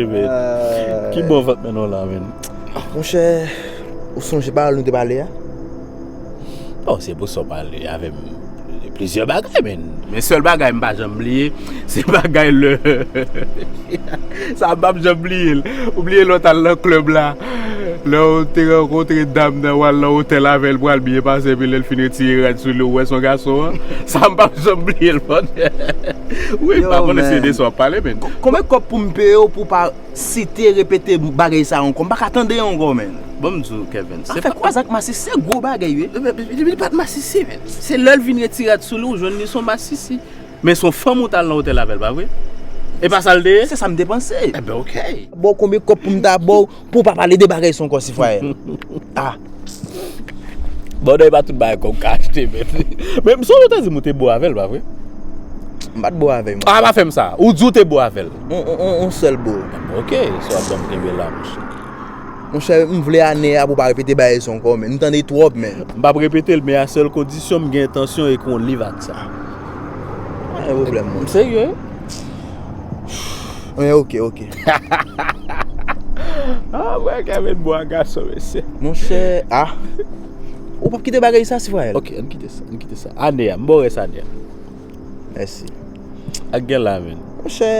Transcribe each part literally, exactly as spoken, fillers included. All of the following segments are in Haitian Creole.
Ki bon vant men nou la, men. Monchè, ou sonje pawòl nou te pale a? Bon, se pou sa w pale avè m de plizyè bagay, men. Men sèl bagay m pa janm bliye, se bagay lè. Sa m p ap janm bliye l. Ou bliye lè w t al nan klèb la. Lè w te rankontre dam nan, w al nan otèl avè l, pral byen pase, epi lè l fin retire rad sou li, ou wè se yon gason an. Sa m p ap janm bliye l, brother. Wi, m pa konnen se de sa w ap pale, men. Konbyen kòb pou m peye w pou w pa site, repete bagay sa ankò? M pa ka tande ankò, men. Bon, m di w, Kevin, se pa. Afè kwazak masisi, se gwo bagay, wi. Li pa t masisi, men. Se lè l vin retire rad sou li, ou jwenn li se yon masisi. Men se yon fanm ou t al nan otèl avè l, pa vre? E pa sa l te ye? Se sa m te panse. Enben, oke. Ba w konbyen kòb pou m ta ba w pou w pa pale de bagay sa ankò, sifwayen? Ah. Bon, non, e pa tout bagay kòb ka achte, men. Men m sonje w te di m ou te bo avè l, pa vre? M pa t bo avè l, mwen. Ah, pa fè m sa. Ou di w te bo avè l. On, on, on, on sèl bo. Enben, oke, sa w ap ban m kenbe la, monchè. Monchè, m vle ane a pou w pa repete bagay sa ankò, men. M tande twòp, men. M p ap repete l, men a sèl kondisyon m gen entansyon ekri yon liv ak sa. Pa gen pwoblèm, monchè. M serye. Men, oke, oke. Ah, mwen ka met bwa gason, mesye. Monchè, ah. Ou p ap kite bagay sa, sifwayen? Oke, ann kite sa, ann kite sa. Ane a, m ba w rès ane a. Mèsi. Ak gen la, men. Monchè,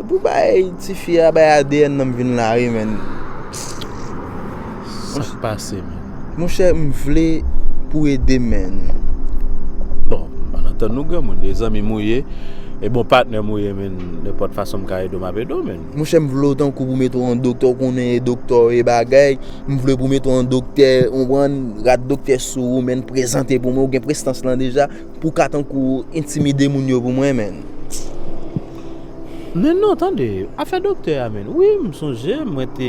pou bay tifi a, bay A D N nan m vin la, wi, men. Sa k pase, men? Monchè, m vle pou ede m, men. Bon, m ann antann nou granmoun, e zanmi m ou ye, e bon patnè m ou ye, men. Nenpòt fason m ka ede w, m ap ede w, men. Monchè, m vle w tankou pou mete w an doktè, w konnen e doktè w ye bagay. M vle pou mete w an doktè, w konprann, rad doktè sou ou, men, prezante pou mwen, ou gen prestans lan deja. Pou w ka tankou entimide moun yo pou mwen, men. Men non, tande, afè doktè a, men. Wi, m sonje, mwen te,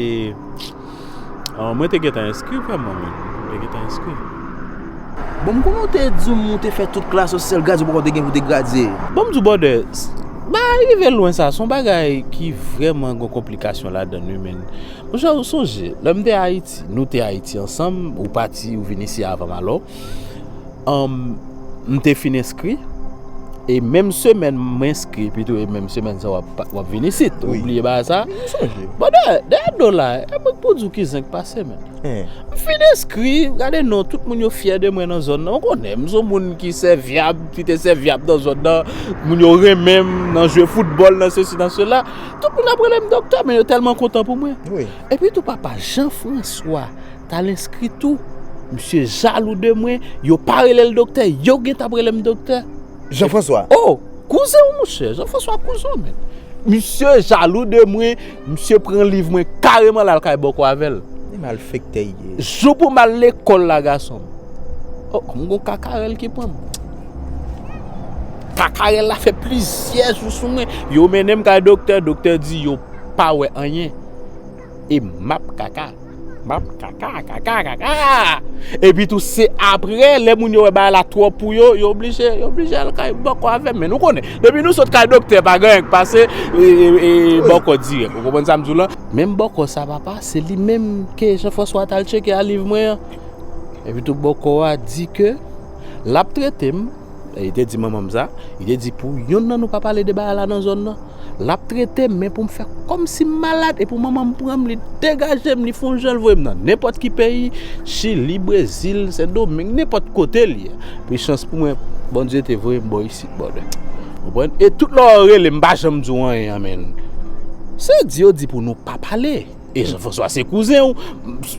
ah, mwen te gentan enskri vrèman, men. Mwen te gentan enskri. Bon, m konnen w te di m ou te fè tout klas ou, sèl gradye ou poko te gen pou w te gradye. Bon, m di w, brother, s-, bagay rive lwen sa, se yon bagay ki vrèman gen konplikasyon ladan l, wi, men. Monchè, ou sonje, lè m te Ayiti, nou te Ayiti ansanm, ou pati, ou vin isi avan m, alò. Ann, m te fin enskri. E menm semèn m enskri, epi tou, e menm semèn sa w ap, w ap vin isit. Ou bliye bagay sa? M sonje. Bon, dèyè, dèyè do la, e mwen k pou di w ki zen k pase, men. M fin enskri, gade non, tout moun yo fyè de mwen nan zòn nan. Ou konnen, m se yon moun ki sèvyab, ki te sèvyab nan zòn nan. Moun yo renmen m nan jwe foutbòl, nan sesi, nan sela. Tout moun ap rele m doktè, men yo tèlman kontan pou mwen. Wi. Epi tou, papa, Jean François, t al enskri tou. Misye jalou de mwen, yo pa rele l doktè, yo gentan ap rele m doktè. Jean François? Oh, kouzen w, monchè, Jean François kouzen w, men. Misye jalou de mwen, misye pran liv mwen kareman l al kay bòkò avè l. Li malfektè ye. Jou pou m al lekòl la, gason m. Oh, m gon kakarèl ki pran m. Kakarèl la fè plizyè jou sou mwen. Yo mennen m kay doktè, doktè di yo pa wè anyen. E m ap kaka. M ap kaka, kaka, kaka. Epi tou, se apre, lè moun yo wè bagay la twòp pou yo, yo oblije, yo oblije al kay bòkò avè m. Men nou konnen, depi nou sot kay doktè, pa gen anyen k pase, e, e, e, bòkò dirèk. Ou konprann sa m di w lan? Menm bòkò sa, papa, se li menm ke Jean François t al tcheke a liv mwen an. Epi tou, bòkò a di ke l ap trete m. E, li te di manman m sa. Li te di pou youn nan nou pa pale de bagay la nan zòn nan. L ap trete m, men pou m fè kòmsi m malad, e pou manman m pran m, li degaje m, li fè yon jan l voye m nan nenpòt ki peyi, Chili, Brezil, Sendomeng, nenpòt kote l ye. Pi chans pou mwen, Bondye te voye m bò isit, brother. Ou konprann? E tout lè w rele m, m pa janm di w anyen, amèn. Se di yo di pou nou pa pale. E Jean François se kouzen w,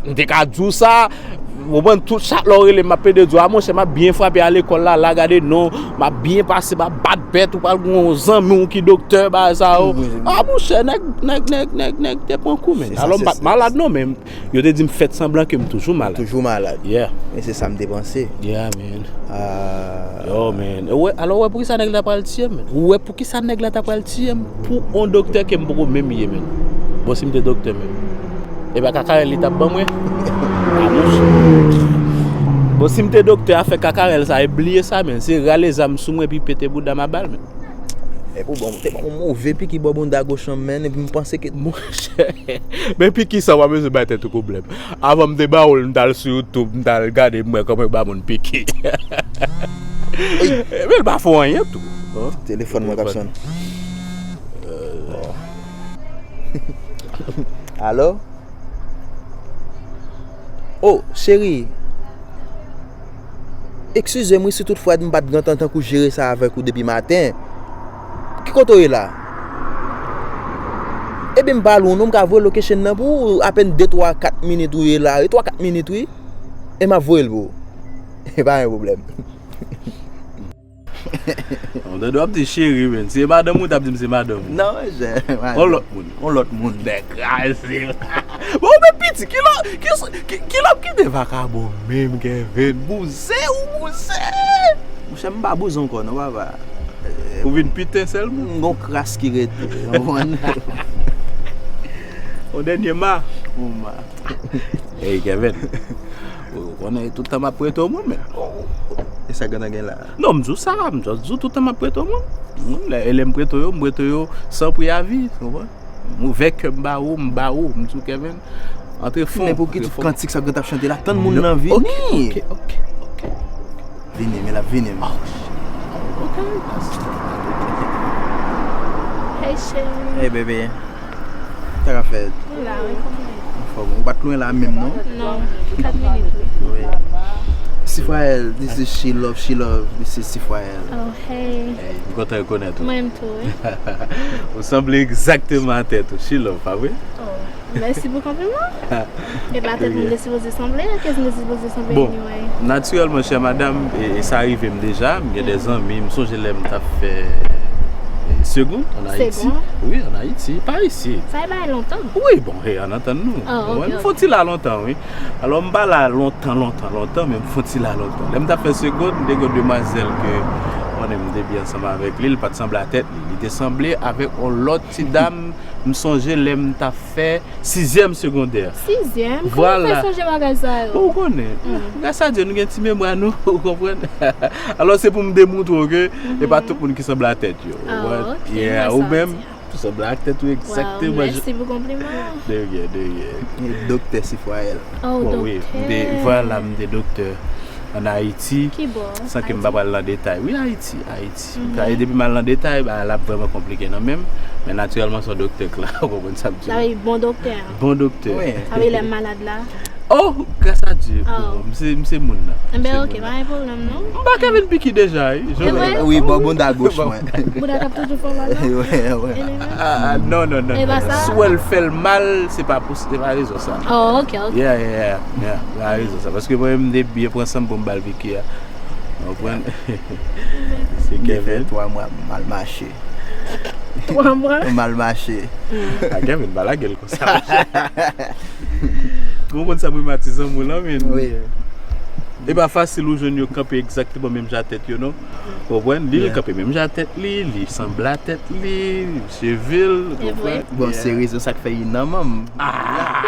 m te ka di w sa, ou konprann, tout chak lè w rele m, m ap plede di w, a monchè, m ap byen frape a lekòl la, la gade non, m ap byen pase, m ap bat bèt, ou pral gen yon zanmi w ki doktè, bagay sa yo. A monchè, nèg, nèg, nèg, nèg, nèg te pran kou, men. Alò, m pa t malad non, men yo te di m fèt sanblan ke m toujou malad. Toujou malad. Yeah. Men se sa m te panse. Yeah, man. Ah. Yo, man. Ou wè, alò, ou wè poukisa nèg la pral tiye m, man? Ou wè poukisa nèg la ta pral tiye m pou on doktè ke m poko menm ye, man? Bon, si m te doktè menm, e pa kakarèl li t ap ban mwen? A, monchè. Bon, si m te doktè, afè kakarèl sa, e bliye sa, man. Se rale zam sou mwen, epi pete bouda m a bal, man. Epi w ban m, te ban m yon move piki bò bonda goch lan, man, epi m panse ke. Monchè, men piki sa, w pa bezwen bay tèt ou pwoblèm. Avan m te ba w l, m t al sou YouTube, m t al gade, m wè kòman yo ba moun piki. Men l pa fè w anyen tou. Telefòn mwen k ap sonnen. Alo? Oh, cheri. Eskize m wi si tout fwa m pa t gentan tankou jere sa avèk ou depi maten. Ki kote w ye la? Ebyen m pale w non, m ka voye location nan pou ou, apèn de, twa, kat minit ou ye la, e twa, kat minit wi. E m ap voye l pou ou. E pa gen pwoblèm. Ou tande w ap di cheri, men. Si se madanm ou, t ap di m se madanm ou. Non, monchè, madanm. On lòt moun. On lòt moun, nèg kraze. Bon, men piti, kilè, ki, ki, kilè w ap kite vakabon menm, Kevin? Bouzen ou bouzen? Monchè, m pa bouzen ankò, non, papa. Ou vin piten sèlman? M gon kras ki rete, w konprann? On dènye ma. On ma. Hey, Kevin. Ou konnen tout tan m ap prete w moun, men. E sa gentan gen la? Non, m di w sa, m just di w tout tan m ap prete w moun. Moun, lè, e lè m prete w yo, m prete w yo san pri avi, ou konprann? M ouvè kè m ba ou, m ba ou, m di w, Kevin, antre fò, men pou ki tout kantik sa gentan ap chante la? Tann moun nan vini. Ok, ok, ok, ok. Vini, men l ap vini, m. Ok, that's Hey, cheri. Hey, baby. Sa ka fèt? M la, wi, kòman w ye? Anfòm. Ou pa t lwen la menm, non? Non, kat minit, wi. Wi. Sifrael, this is She Love, She Love, this is Sifrael. Oh, hey. Hey, m kontan rekonèt ou. Mwen menm tou, wi. Ou sanble egzakteman a tèt ou. She Love, pa vre? Oh. Mèsi pou konpliman. E pa tèt moun te sipoze sanble, a kiyès m te sipoze sanble anyway? Bon, natirèlman, chè madanm, e, e sa rive m deja, m gen de zanmi, m sonje lè m t ap fè, e, segond an Ayiti. Segond? Wi, an Ayiti, pa isi. Sa e bagay lontan? Wi, bon, hey, ann antann nou. Ah, ok, ok. Mwen, m fè yon ti la lontan, wi. Alò, m pa la lontan, lontan, lontan, men m fè yon ti la lontan. Lè m t ap fè segond, m te gen yon demwazèl ke, konnen m te byen ansanm avèk li, li pa t sanble a tèt li. Li te sanble avèk yon lòt ti dam, m sonje lè m t ap fè sizyèm segondè. Sizyèm? Kòman w fè sonje bagay sa yo? Ou konnen. Gras a Dye, nou gen ti memwa nou, ou konprann? Alò, se pou m demontre w ke e pa tout moun ki sanble a tèt yo. Ah, ok, mwen santi. Ou menm, ou sanble ak tèt ou egzakteman. Wow, mèsi pou konpliman. De rien, de rien. Doktè Sifrael. Oh, doktè. Bon, wi, m te, vwala, m te doktè an Ayiti. Ki bò? San ke m pa pral nan detay. Wi, Ayiti, Ayiti. E depi m al nan detay, ba, l ap vrèman konplike nan men m. Men natirèlman, se yon doktè k la, ou konprann sa m di w. Sa vle di bon doktè. Bon doktè. Wi. Sa vle di lè m malad la. Oh, gras a Dye. Oh. M se, m se moun nan. Enben, ok, pa gen pwoblèm, non. M pa ka vin piki deja, wi. Wi, bò bounda goch mwen. Bounda k ap toujou fè w mal la? Wi, wi. Ah, non, non, non. E pa sa? Si w wè l fè l mal, se pa pou, se pa rezon sa. Oh, ok, ok. Yeah, yeah, yeah. Yeah, pa rezon sa. Paske mwen menm, m te byen pran san m pou m ba l piki a. Ou konprann? Se Kevin. Twa mwa m al mache. Twa mwa? M al mache. A Kevin, pa lage l konsa, monchè. Bon, konn sa m rematizan moun lan, men. Wi. E pa fasil ou jwenn yo kanpe egzakteman menm jan tèt yo, non. Ou konprann? Li, li kanpe menm jan tèt li, li sanble a tèt li, cheve l, ou konprann? Bon, se rezon sa k fè li nan manm. Ah!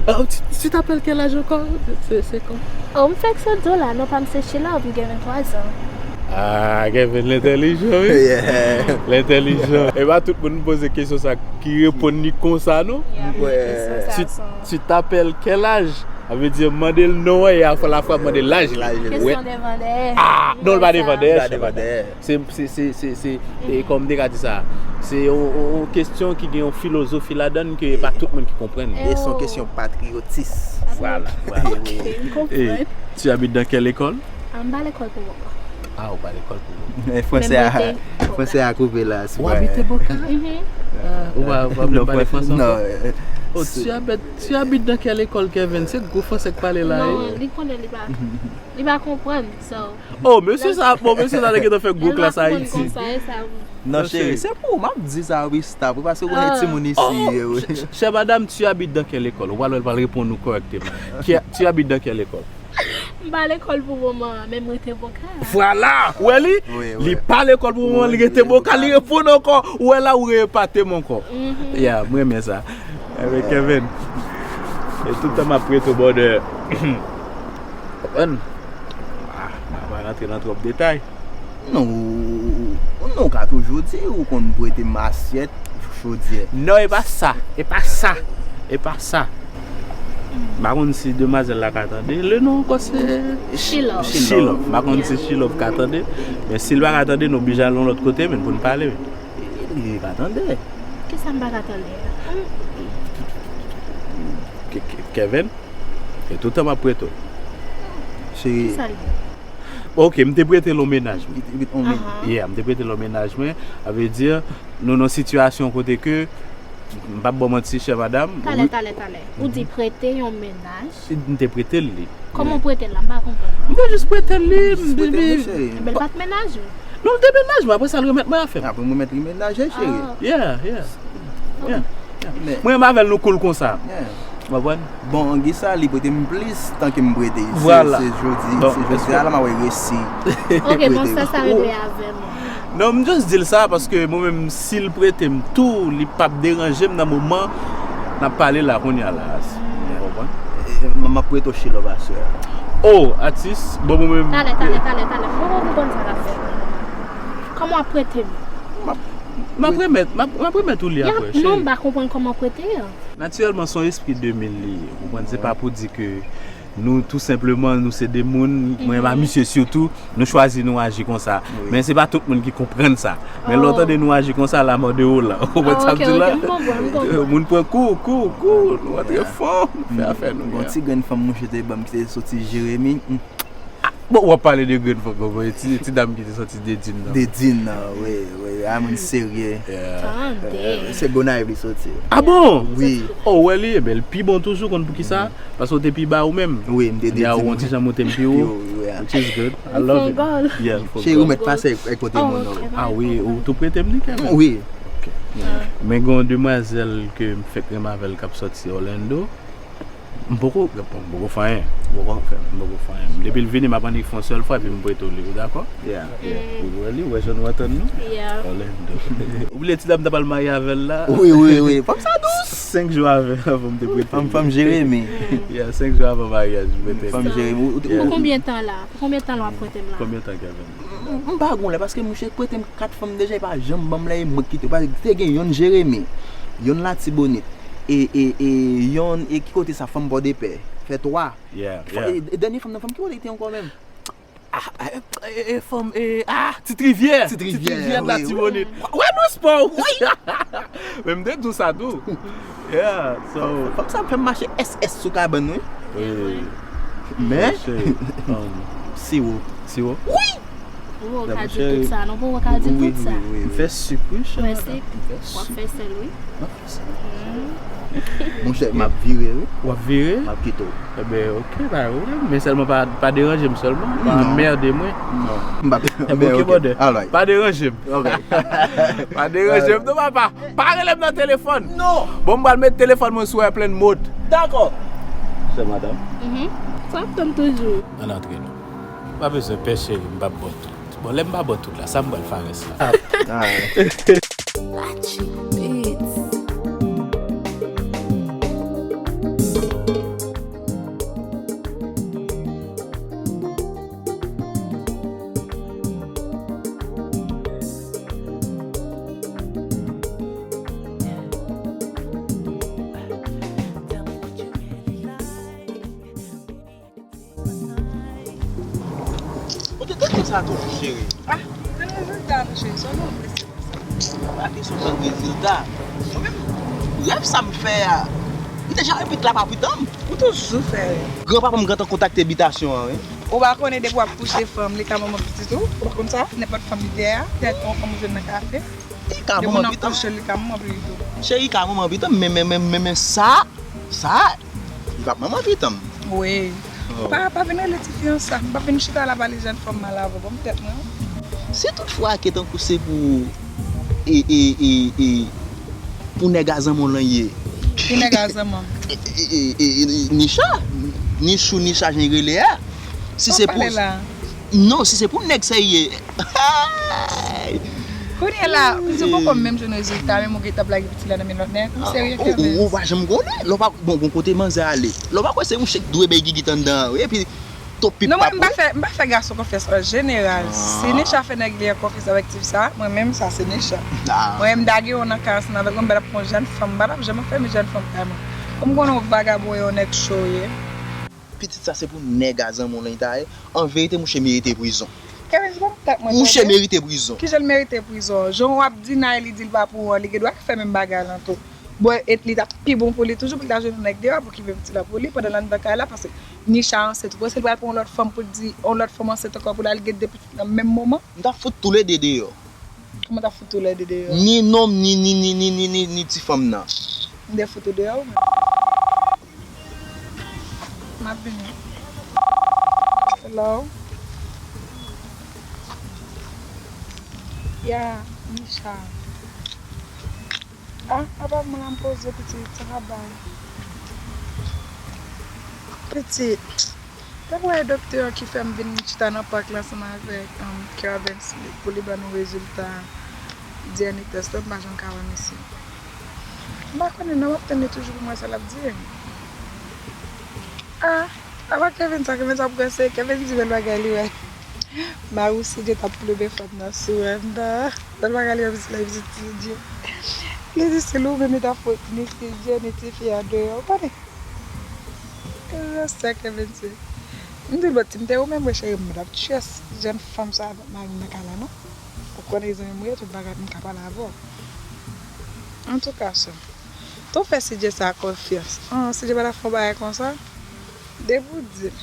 Oh, tu, tu t'appelles quel âge encore? C'est, c'est quoi? Oh, m fèk sot di w la, non pa m se Sheila, m gen venntwa zan. Ah, Kevin, l entèlijan, wi. Yeah. L entèlijan. E pa tout moun m poze kesyon sa ki reponn li konsa, non. Yeah, m kwè. Tu, tu t'appelles quel âge? Sa vle di, mande l non an, e a la fwa mande l laj li. Kesyon devan dèyè. Ah, non, l pa devan dèyè. Se, se, se, se, se, e kòm m te ka di sa, se yon, yon, yon kesyon ki gen yon filozofi ladan l ke pa tout moun ki konprann. E se yon kesyon patriyotis. Vwala, vwala. Ok, m konprann. E, tu habites dans quelle école? Ah, m pa lekòl pou moman. Ah, ou pa lekòl pou moman. Men fransè a, fransè a koupe la. Ou abite Boca? Mhm. Ah, ou pa, ou pa vle pale fransè ankò? Non. Oh, tu habites, tu habites dans quelle école, Kevin? Se gwo fransè k pale la, wi. Non, li konnen li pa, li pa konprann, so. Oh, mesye sa, bon, mesye sa te gentan fè gwo klas Ayiti. Non, cheri, se pou ou m ap di sa, wi, stop, wi, paske ou konnen timoun isi ye, wi. Chè, chè madam, tu habites dans quelle école? Ou pral wè l pral reponn ou kòrèkteman. Ki, tu habites dans quelle école? M pa lekòl pou moman, men m rete Boca. Vwala! Ou wè li? Wi, wi. Li pa lekòl pou moman, li rete Boca, li reponn ankò. Ou wè la, ou re-epate m ankò. Mhm. Yeah, m renmen sa. Enben, Kevin, e tout tan m ap prete w bòdè. Konprann? Ah, m pa pral rantre nan twòp detay. Non, ou, ou, ou, non, ou ka toujou di ou konn prete m asyèt, chodyè. Non, e pa sa, e pa sa, e pa sa. M pa konn si demwazèl la ka tande. Le non ankò se Shilove. Shilove. M pa konn si Shilove ka tande. Men si l pa ka tande, nou oblije al yon lòt kote, men pou n pale. Li ka tande. Sa m pa ka tande a. Ke- ke- Kevin, e tout tan m ap prete w. Cheri, Sa l ye? Ok, m te prete l yon mennaj mwen. It, it on me. Aha. Yeah, m te prete l yon mennaj mwen. Sa vle di, nou nan sitiyasyon kote ke, m p ap ba w manti, chè madanm. Talè, talè, talè. Ou di prete yon mennaj. M te prete l li. Kòman w prete l la? M pa konprann. M te jis prete l li. M Prete te- l, cheri. Ebyen, l pa t mennaj ou? Non, l te mennaj mwen. Apre sa, l remèt mwen afè m. Apre mwen mèt li mennaj, cheri. Ah, Yeah, yeah. Yeah. Men, Mwen menm avè l nou cool konsa. yeah. Ou konprann? Bon, Anguissa, li prete m plis tan ke m prete. Se- Voilà. Se jodi, Bon, se jodi a la m a wè resi. Ok, bon, sa, sa regle avè m. Non, m just di l sa paske mwen menm, si l prete m tou, li p ap deranje m nan moman n ap pale la kounye a la. Ou konprann? E, m, m ap prete w Chilò Pasteur. Oh, atis, bon, mwen menm. Talè, talè, talè, talè. Mwen pa konprann sa l ap fè. Kòman w ap prete m? M ap remèt, m ap, m ap remèt ou li Ya, apre, non, m cheri. pa konprann kòman w prete a. Natirèlman, se yon espri de mil li ye. Ou konprann? Se pa pou di ke nou, tou senpleman, nou se de moun, mwen a misye sitou, nou chwazi nou aji konsa. Men se pa tout moun ki konprann sa. Men lè w tande nou aji konsa, la mò de ou la. Ou konprann sa m di la? Moun pran kou, kou, kou, nou rantre fon, nou fè afè nou. Gon ti grenn fanm mouche te ban m ki te soti Jeremi. Bon, w ap pale de grenn fanm, bon, ti, ti dam ki te soti Dedin nan. Dedin nan, wi, wi, a moun serye. Yeah. Tande. Se Gonayiv li soti. Ah bon? Wi. Oh, wè li, ebyen, l pi bon toujou, konn poukisa? Paske w te pi ba ou menm. Wi, m te Li a Dedin. Yon ti jan monte m pi wo. Wi, wi. Which is good. I love it. Yeah, for Cheri, ou good. Mèt pase ak, ak kote moun nan. Ah wi, ou tou prete m li kanmenm. Wi. Men gen yon demwazèl ke m fèk renmen avè l k ap sòti Orlando. M poko, bon, m poko fè anyen. M poko fè, m poko fè anyen. Depi l vini, m ap annik fè yon sèl fwa, epi m prete w li, ou dakò? Yeah. Ou wè li, ou wè jan nou antann nou? Yeah. Orlando. Ou bliye ti dam t ap al marye avè l la? Wi, wi, wi. Fanm sa dous. Senk jou avè, avan m te prete. Fanm, fanm Jeremi. Yeah, senk jou avan maryaj, m prete. Fanm Jeremi. Ou, ou, Pou ou, konbyen tan la? Pou konbyen tan la w ap prete m la? Konbyen tan, Kevin? M, m pa gon lè, paske mouche prete m kat fanm deja, e pa janm ban m lè, e mwen ki te. Paske te gen yonn Jeremi, yonn Latibonit, e, e, e yonn, e ki kote sa, fanm Pòdepè, fè twa. Yeah, Fa- yeah. E, e dènye fanm nan, fanm ki kote li te ankò menm? Ah, e, e, e, fanm, e, ah, Ti Rivyè. Ti Rivyè, Ti Rivyè de wi, la wi. Tibonit. Wè nou spò, wi. Men m te di w sa tou. Yeah, so. Fanm sa fè m mache S S sou kabann, wi. Wi. Men, Cheri, um, siwo. Siwo. Ou ka di tout sa, non, pou ou ka di tout sa. Wi, wi, M fè sik, wi, chè. Mèsi. W ap fè sèl, wi. Monchè, m ap vire, wi. W ap vire? M ap kite w. Ebyen, ok, pa gen pwoblèm. Men sèlman pa, pa deranje m sèlman. Pa Non. Anmède mwen. Non. M ap, Ebyen, ok, brother. Alright. Pa deranje m. Ok. Pa deranje m, non, papa. Pa rele m nan telefòn. Non. Bon, m pral met telefòn mwen sou airplane mode. Dakò. Chè madanm. Mhm. Sa ap tann toujou. Ann antre non. Pa bezwen pè cheri, m p ap ba w tout. Bon, lè m pa ba w tout la, sa m pral fè avè sa? Ah. Ou te tande sa tou, cheri? Ah, tann rezilta nou, cheri, sa nou vle se konsa. Pa kesyon tann rezilta. Mwen menm, rèv sa m fè a, li te janm repit la pa pitan m. Ou toujou fè rèv. Granpapa m gentan kontakte bitasyon an, wi. Ou pa konnen depi w ap kouche fanm, li ka manman pitit ou? Ou pa konn sa? Nenpòt fanm li te a, tèt yon fanm ou jwenn nan kafe. Li ka Depi manman w ap pitan m. Kouche, li ka manman pitit ou. Cheri, li ka manman pitan m, men, men, men, men, men sa, sa, li p ap manman pitan m. Wi. Oh. Pa, pa vin rele ti fi an sa. M pa vin chita la pale jèn fanm mal avè w. Ban m tèt mwen. Si toutfwa ke tankou se pou, e, e, e, e, pou nèg a zanmi w lan ye. Ki nèg a zanmi m? E, e, e, e, Nicha, Nichou, Nicha jan l rele a. Si se pou, Pale la. Non, si se pou nèg sa ye. Kounye la, si w poko menm jwenn rezilta, menm ou gentan lage pitit la nan men lòt nèg, ou serye Ou, kanmenm. ou, ou pa janm konnen. Lè w pa, bon, gon kote manzè ale. Lè w pa kwè se mouche k dwe bay gigit anndan an, wi, epi to pip Non, mwen, pap, m pa wi. fè, m pa fè gason konfyans an jeneral. Si Nicha fè nèg li an konfyans avèk ti fi sa, mwen menm sa se Nicha. Ah. Mwen menm m ta gen yon nan kay ansanm avèk mwen, m pa t ap pran jèn fanm, m pa t ap janm fè m jèn fanm kay mwen. Kòm m konnen yon vagabon e yon nèg cho w ye. Pitit sa se pou nèg a zanmi w lan li ta ye. An verite, mouche merite prizon. Kevin, se pa kontak mwen. Mouche merite prizon. Kijan l merite prizon? Jan w ap di Nay li di l pa pou ou an, li gen dwa fè menm bagay lan tou. Bon, e li t ap pi bon pou li toujou pou li ta jwenn yon nèg deyò pou kipe pitit la pou li pandan l anndan kay la, paske Nisha ansent. Ou panse li pral pran yon lòt fanm pou l di, yon lòt fanm ansent ankò pou l al gen de pitit nan menm moman? M t ap fout toulede deyò. Kòman w t ap fout toulede deyò? Ni nonm, ni, ni, ni ti fanm nan. M te fout ou deyò ou menm. M ap vini. Hello? Ya, Nisha. Ah, apa mwen la m poze pitit, sa ka bay. Pitit. Dapre doktè an ki fè m vin chita nan pak la ansanm avèk, um, Kervens pou li ban nou rezilta D N A test la, m pa janm ka wè misye. M pa konnen non, m ap tann li toujou pou m wè sa l ap di m. Ah, apa Kevin sa, Kevin sa pran se, Kevin di bèl bagay li wè. Mari Sidye t ap plede fòt nan sou wè m nan. Bèl bagay li wè pitit la, pitit Sidye. Li di se li ou menm li t ap fout ni Sidye, ni tifi a deyò, ou konnen. Rasta Kevin se. M di l, but si m te ou menm, wi, cheri, m pa t ap tchès jèn fanm sa avèk mari m nan kay la, non. Ou konnen zanmi m ou ye, tout bagay m ka pale avè w. Antouka, sè, tou fè Sidye sa konfyans. An, Sidye pa t ap fè yon bagay konsa. Depi w di l.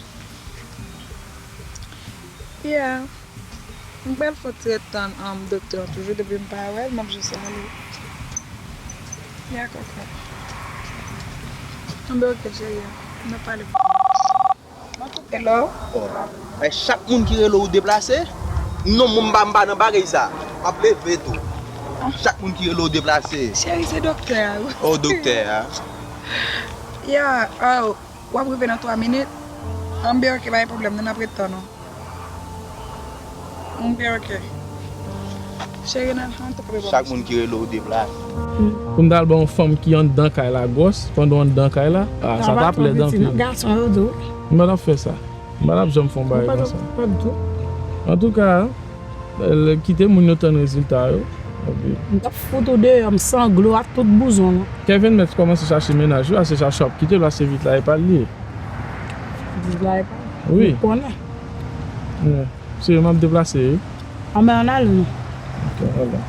Yeah. M pral fè ti ret tann, um, doktè an toujou, depi m pa wè l, m ap jis ale. Ya kòkòt. Anben, oke, cheri, n ap pale. Hello? Oh. E chak moun ki rele w deplase? Non, mwen m pa, m pa nan bagay sa. M ap leve tou. Ah. Chak moun ki rele w deplase. Cheri, se doktè a, wi. Oh, doktè a. Ya, oh. W ap rive nan twa minit? Anben, oke, pa gen pwoblèm, non, n ap ret tann ou. Anben, oke. Cheri, n al, an, tou koube bò. Chak moun ki rele w deplase. Pou m t al ba yon fanm ki anndan kay la gwòs, pandan w anndan kay la, ah, sa t ap lèd anpil. Gason yo tou. M pa t ap fè sa. M pa t ap janm fè yon bagay konsa. Antouka, L-, kite moun yo tann rezilta yo. Epi m t ap fout ou deyò, m sanglo ak tout bouzon w. Kevin mèt kòmanse chache mennaj wi, ase chache w ap kite l, ase vit la e pa l li ye. Vit la e pa l. Wi. Ou konnen. Wi. Se yo m ap deplase wi. Anben, ann ale non. Ok, ale.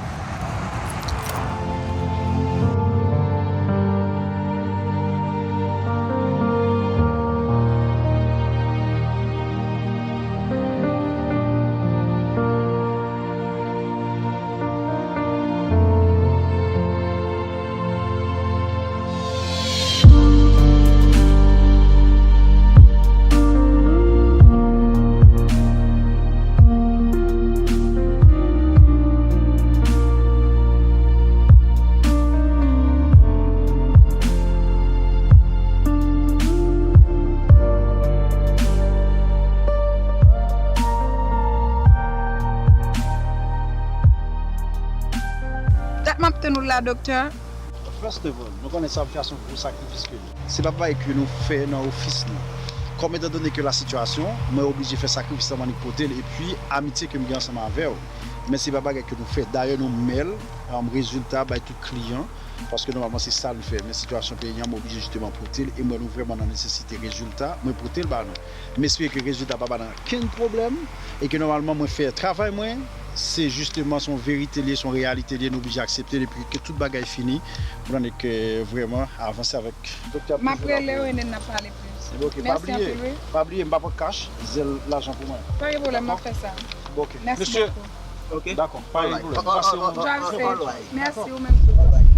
Dat m ap tann ou la, doktè. First of all, nou konnen sa ap fè a se yon gwo sakrifis ke nou. Se pa bagay ke nou fè nan ofis nou. Kòm etan done ke la sitiyasyon, mwen oblije fè sakrifis la, m annik pote l, epi amitye ke m gen ansanm avè w. Men se pa bagay ke nou fè. Dayè, nou mèl, um, rezilta bay tout kliyan, paske nòmalman se sa nou fè. Men sitiyasyon peyi an, m oblije jisteman pote l, e m wè nou vrèman nan nesesite rezilta, mwen pote l ba nou. M espere ke rezilta pa ba n okenn pwoblèm e ke nòmalman mwen fè travay mwen. Se jisteman, se yon verite l ye, se yon reyalite l ye, nou oblije aksepte l epi ke tout bagay fini pou n annik vrèman avanse avèk doktè a. M ap rele w e n ap pale plis. Ebyen, oke, pa bliye, pa bliye, m pa pran kach, zèl lajan pou mwen. Pa gen pwoblèm, m ap fè sa. Bon, oke. Mèsi bokou. Ok. Dakò, pa gen pwoblèm. Pase yon... Drive safe. Mèsi, ou menm tou.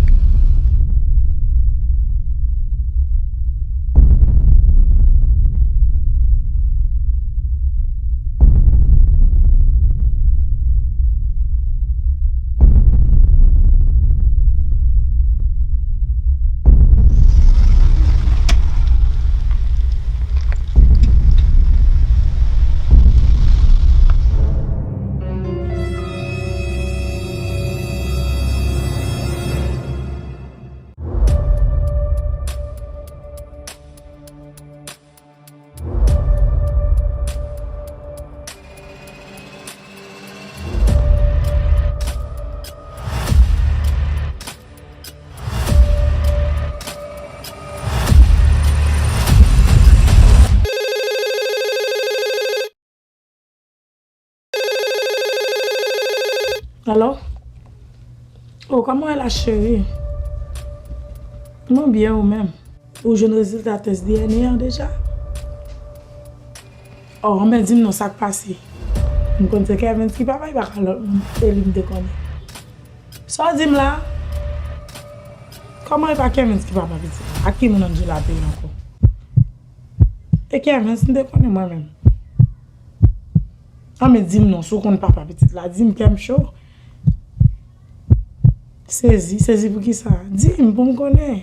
Alo? O, kòman w ye la, cheri? Mwen byen, ou menm? Ou jwenn rezilta tès D N A an deja? O, men di m non, sa k pase? M konn se Kevens ki papa, e pa ka lòt moun. E li m te konnen. Sa w di m la? Kòman e pa Kevens ki papa pitit la? Ak ki moun Angela te ye ankò? E Kevens m te konnen mwen menm. An men di m non, si w konn papa pitit la, di m, kè m cho. Sezi, sezi pou kisa? Di m pou m konnen.